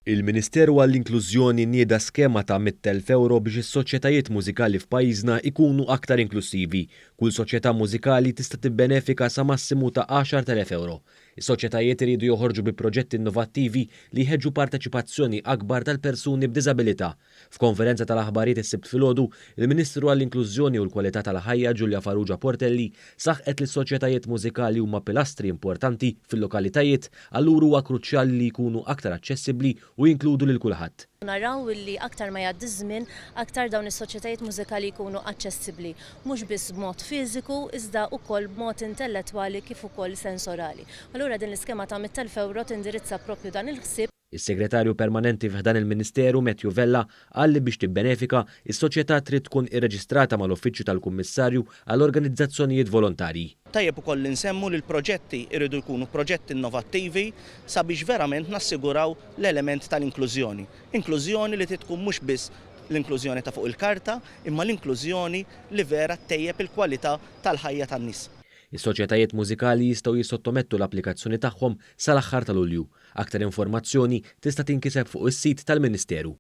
Il-Ministeru għall-Inklużjoni nieda skema ta' €100,000 biex is-soċjetajiet mużikali f'pajjiżna jkunu aktar inklussivi. Kull soċjetà mużikali tista' tibbenefika sa massimu ta' €10,000. Is-soċjetajiet iridu joħorġu bi proġetti innovattivi li jħeġġu parteċipazzjoni akbar tal-persuni b'diżabilità. F'konferenza tal-aħbarijiet is-Sibt filgħodu, il-Ministru għall-Inklużjoni u l-Kwalità tal-Ħajja Julia Farrugia Portelli saħqet li s-soċjetajiet mużikali huma pilastri importanti fil-lokalitajiet, allura huwa kruċjali li jkunu aktar aċċessibbli u jinkludu lil kulħadd. Naraw li aktar ma jgħaddi ż-żmien, aktar dawn is-soċjetajiet mużikali jkunu aċċessibbli, mhux biss b'mod fiżiku iżda wkoll b'mod intellettwali kif ukoll sensorali. Allura din l-iskema ta' €100,000 tindirizza proprju dan il-ħsieb. Is-Segretarju Permanenti fi ħdan il-Ministeru Matthew Vella qal li biex tibbenefika, is-soċjetà trid tkun irreġistrata mal-Uffiċċju tal-Kummissarju għall-Organizzazzjonijiet Volontarji. Tajjeb ukoll li nsemmu li l-proġetti jridu jkunu proġetti innovattivi sabiex verament nassiguraw l-element tal-inklużjoni. Inklużjoni li trid tkun mhux biss l-inklużjoni ta' fuq il-karta imma l-inklużjoni li vera ttejjeb il-kwalità tal-ħajja tan-nies. Is-soċjetajiet mużikali jistgħu jissottomettu l-applikazzjoni tagħhom sal-aħħar ta' Lulju. Aktar informazzjoni tista' tinkiseb fuq is-sit tal-Ministeru.